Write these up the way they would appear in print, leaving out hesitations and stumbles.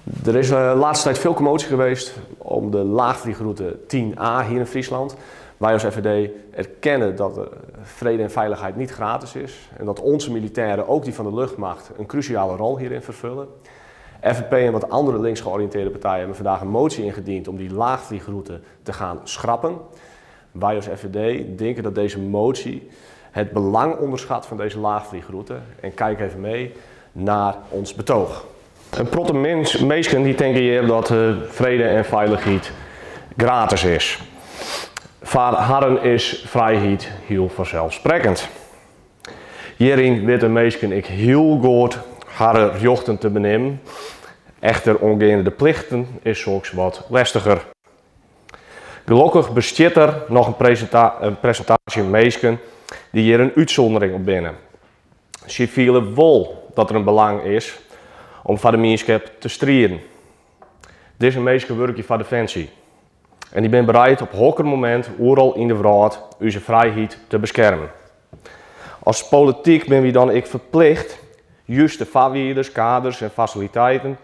Er is de laatste tijd veel commotie geweest om de laagvliegroute 10A hier in Friesland. Wij als FVD erkennen dat vrede en veiligheid niet gratis is en dat onze militairen, ook die van de luchtmacht, een cruciale rol hierin vervullen. FNP en wat andere links georiënteerde partijen hebben vandaag een motie ingediend om die laagvliegroute te gaan schrappen. Wij als FVD denken dat deze motie het belang onderschat van deze laagvliegroute en kijk even mee naar ons betoog. In protte minsken dy tinke hjir dat frede en feilichheid gratis is. Foar harren is frijheid hiel fanselssprekkend. Hjiryn witte minsken ek hiel goed harren rjochten te benimmen. Echter oangeande de plichten is soks wat lestiger. Gelokkich bestiet der noch in persintaazje minsken dy't hjir in útsûndering op binne. Sy fiele wol dat der in belang is om foar de mienskip te striden. Dizze minsken wurkje foar Definsje en dy binne bereid op hokker momint oeral yn de wrâld ús frijheid te beskermjen. As polityk binne wy dan ek ferplicht juste foarwierders, kaders en fasiliteiten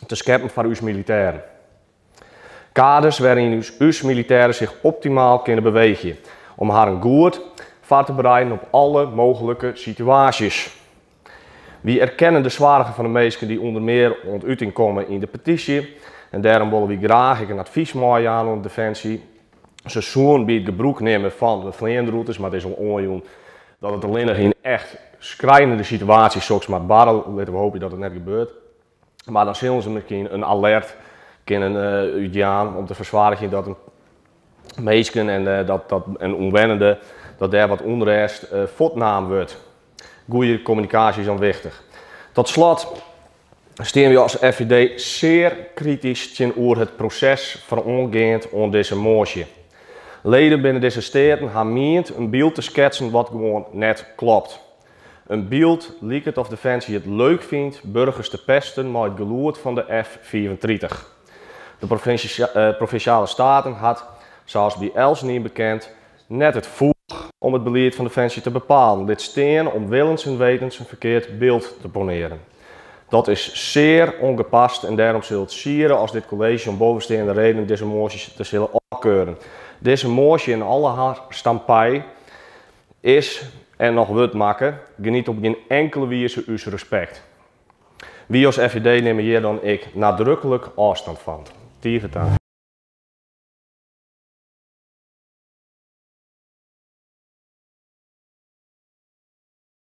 te skeppen foar ús militêren. Kaders wêryn ús militêren sich optimaal kinne beweegje om harren goed foar te bereiden op alle mooglike situaasjes. Wy erkenne de soargen fan de minsken dy't ûnder mear oan uting komme yn de petysje en dêrom wolle wy graach ek in advys meijaan oan Definsje. Se soene by it gebrûk nimmen fan de fleanrûtes, mar it is al oanjûn dat it allinnich yn echt skrijnende situaasjes soks moat barre. Litte we hoopje dat it net gebeurt. Mar dan sille se miskien in alert kinnen útjaan om te fersoargjen dat minsken en dat en omwennenden dat dêr wat ûnrêst fuortnaam wurdt. Goede kommunikaasje is dan wichtich. Tot slot steane wy as FVD sear kritysk tsjinoer it proses foarôfgeand oan dizze moasje. Leden binnen dizze steaten ha miend in byld te sketsen wat gewoan net kloppet. In byld liket oft Definsje it leuk fynt boargers te pesten mei it gelûd fan de F-35. De Provinsjale Steaten hat, sa as by eltsenien bekend, net it foech om it belied fan Definsje te bepalen. Lit stean om willens en wetens in ferkeard byld te ponearjen. Dat is sear ûngepast en dêrom sil it siere as dit kolleezje om bovensteande reden dizze moasje te sille ôfkeuren. Dizze moasje en alle har stampij is en noch wurdt makke, geniet op gjin inkelde wize ús respekt. Wy as FVD nimme hjir dan ek nadruklik ôfstân fan. Tige tank.